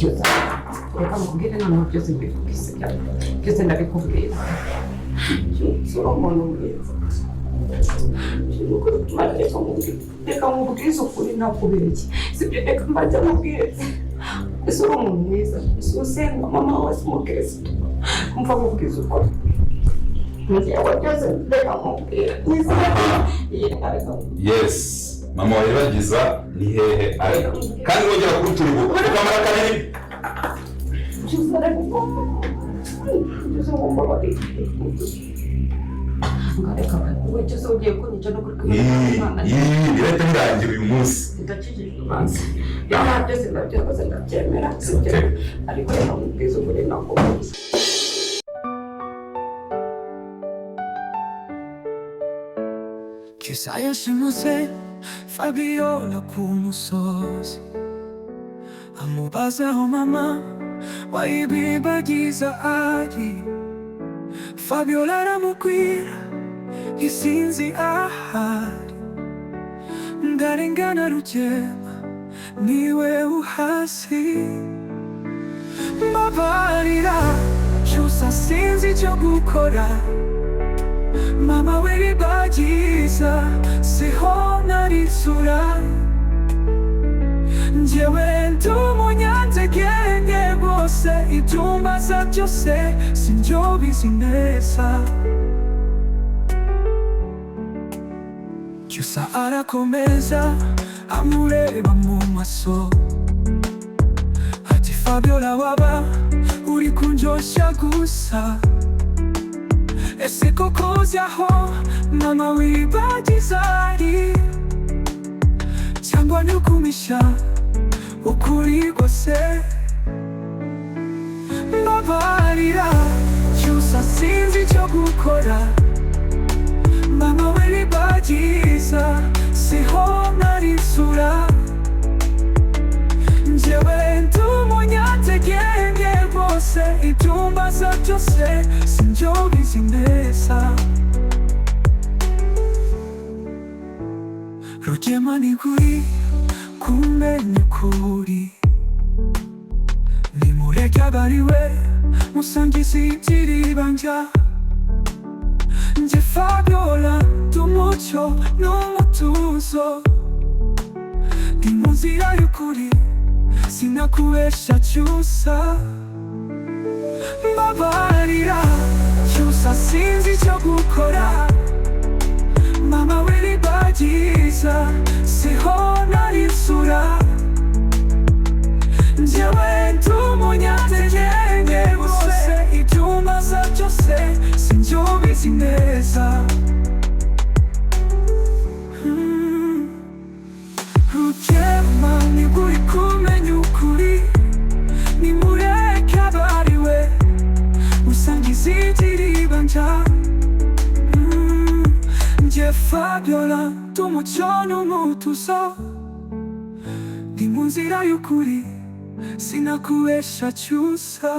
Cyusa, reka mubwire noneho byose mbivuge, sibyo? Byose ndabikubwira. Cyusa, uri umuntu mwiza. Reka mubwire, reka mubwize ukuri ntakubeshye, sibyo? Reka mbanze mubwire. Ese uri umuntu mwiza? Ese usenga? Mama wawe si umukirisitu? Mva mubwize ukuri, njyewe byose reka mubwire n'izina. Reka. Yes, mama wa Iribagiza ni hehe ari? Kandi wongera kuri turibu ukamara kabiri. Cyusa, reka, Cyusa, wumbabarire. Reka wowe, Cyusa, ugiye kunyica no kuri Imana. Ii, birahita birangira uyu munsi. Ndakijijwe mazi, ibyaha byose ndabyakoze, ndabyemera, sibyo? Okay. Ariko reka mubwize ukuri nakubwiza. Cyusa yashimuse Fabiola ku musozi, amubaza aho mama wa Iribagiza ari. Fabiola aramubwira: "Isinzi ahari, ndarengana, Rugema niwe uhazi." "Mbabarira Cyusa, sinzi icyo gukora. Mama w'Iribagiza siho narisura. Njyewe ndi umunyantegenge rwose, ibyumbaza byose sinjyo bizi neza." Cyusa arakomeza, amureba mu maso, ati: "Fabiola, waba uri kunjoshya gusa. Ese koko uzi aho mama w'Iribagiza ari, cyangwa ni ukumisha ukuri rwose?" "Mbabarira Cyusa, sinzi icyo gukora. Mama w'Iribagiza siho narisura. Njyewe ndi umunyantegenge rwose, ibyumbaza byose sinjyo bizi neza." "Rugema ni kuri kumenya ukuri, nimureke abe ari we musangiza iby'iribanja. Njye Fabiola ndi umucyo n'umutuzo, ndi mu nzira y'ukuri, sinakubesha Cyusa." "Mbabarira Cyusa, sinzi icyo gukora. Mama w'Iribagiza siho narisura. Njyewe ndi umunyantegenge rwose, ibyumbaza byose sinjyo bizi neza." "Rugema nibwo uri kumenya ukuri, nimureke abe ari we usangiza iby'iribanja. Njye Fabiola ndi umucyo n'umutuzo, ndi mu nzira y'ukuri, sinakubesha Cyusa."